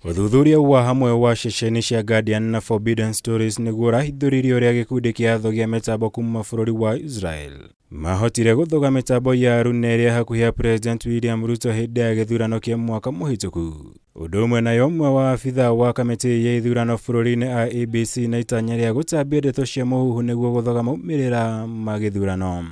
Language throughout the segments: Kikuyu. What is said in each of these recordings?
Ũthuthuria wa hamwe wa ceceni cia Guardian na Forbidden Stories nĩguo ũrahithũririe ũrĩa gĩkundi kĩa athogi a mĩtambo kuma bũrũri wa Israel mahotire gũthoga mĩtambo ya aruna ĩrĩa hakuhĩ ya President William Ruto hĩndĩ ya gĩthurano kĩa mwaka mũhĩtũku. Ũndũ ũmwe nayo ũmwe wa abithaa wa kamĩtĩ ya ithurano bũrũri-inĩ IEBC na itanya rĩa gũtambia ndeto cia mũhuhu nĩguo gũthoga maumĩrĩra ma gĩthurano.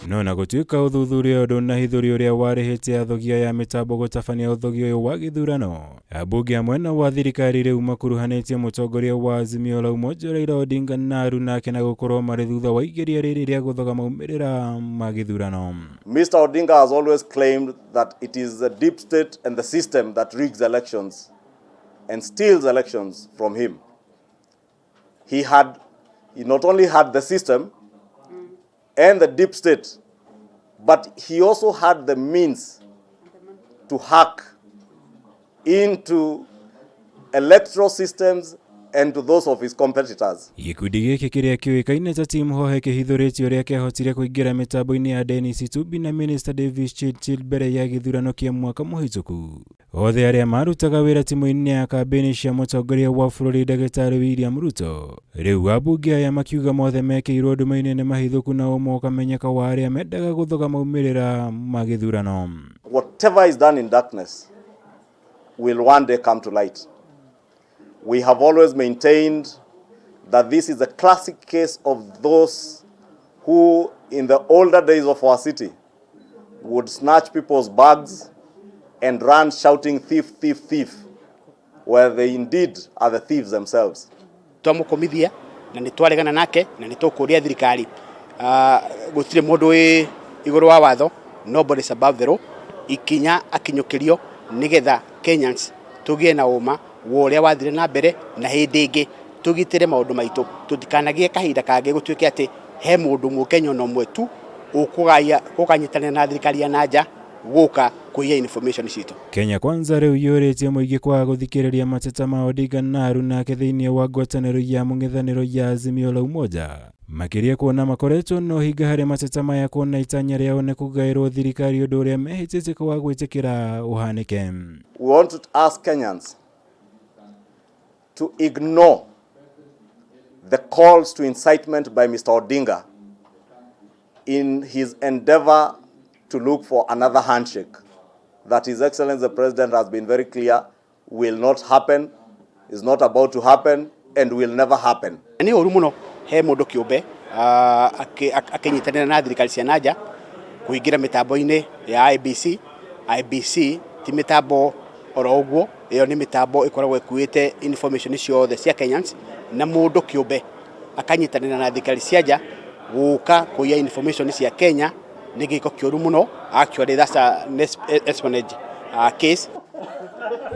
No na gũtuĩka ũthuthuria ũyũ ndũnahithũria ũrĩa warĩhĩte athogi aya a mĩtambo gũtabania ũthogi ũyũ wa gĩthurano, ambunge a mwena wa thirikari rĩu makuruhanĩtie mũtongoria wa Azimio la Umoja Raila Odinga na aruna ake na gũkorwo marĩ thutha wa igeria rĩrĩ rĩa gũthoga maumĩrĩra ma gĩthurano. Mr. Odinga has always claimed that it is the deep state and the system that rigs elections and steals elections from him. He not only had the system and the deep state, but he also had the means to hack into electoral systems and to those of his competitors. Gĩkundi gĩkĩ kĩrĩa kĩũĩkaine ta Team Hohe kĩhithũrĩtie ũrĩa kĩahotire kũingĩra mĩtambo-inĩ ya Dennis Itumbi na Minister Davis Chirchir mbere ya gĩthurano kĩa mwaka mũhĩtũku. Othe arĩa marutaga wĩra timũ-inĩ ya kambĩini cia mũtongoria wa bũrũri Ndagĩtarĩ William Ruto. Rĩu ambunge aya makiuga mothe mekĩirwo nduma-inĩ nĩ mahithũku na ũma ũkamenyeka wa arĩa mendaga gũthoga maumĩrĩra ma gĩthurano. Whatever is done in darkness will one day come to light. We have always maintained that this is a classic case of those who, in the older days of our city, would snatch people's bags and run shouting thief, thief, thief, where they indeed are the thieves themselves. Twamukomithia na nĩ twaregana nake na nĩ tũkũria thirikari gũtirĩ mũndũ wĩ igũrũ wa watho, nobody is above the law, ikinya akinyũkĩrio nĩgetha Kenyans tũgĩe na ũma wa ũrĩa wathire na mbere na hĩndĩ ĩngĩ tũgitĩre maũndũ maitũ tũtikanagie kahinda kangĩ gũtuĩke atĩ he mũndũ mũkenya ona ũmwe tu ũkũgaya gũkanyitanĩra na thirikari ya nanja gũka kũiya information citũ. Kenya Kwanza rĩu yũrĩtie mũingĩ kwaga gũthikĩrĩria mateta ma Odinga na aruna ake thĩinĩ wa ngwatanĩro ya mũng'ethanĩro ya Azimio la Umoja, makĩria kuona makoretwo na ũhinga harĩ mateta maya kuona itanya rĩao nĩ kũgaĩrwo thirikari ũndũ ũrĩa mehĩtĩte kwaga gwĩtĩkĩra ũhanĩke. We want to ask Kenyans to ignore the calls to incitement by Mr. Odinga in his endeavor to look for another handshake that His Excellency the President has been very clear will not happen, is not about to happen, and will never happen. Nĩ ũru mũno he mũndũ kĩũmbe akĩnyitanĩra na thirikari cia nanja kũingĩra mĩtambo-inĩ ya IEBC. IEBC ti mĩtambo oro ũguo, ĩyo nĩ mĩtambo ĩkoragwo ĩkuĩte information ciothe cia Kenyans, na mũndũ kĩũmbe akanyitanĩra na thirikari cia nja gũka kũiya information cia Kenya nĩ gĩko kĩũru mũno. Actually, that's an espionage case.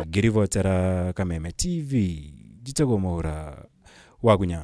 Ngĩribotera Kameme TV, njĩtagwo Mwaura Wagunya.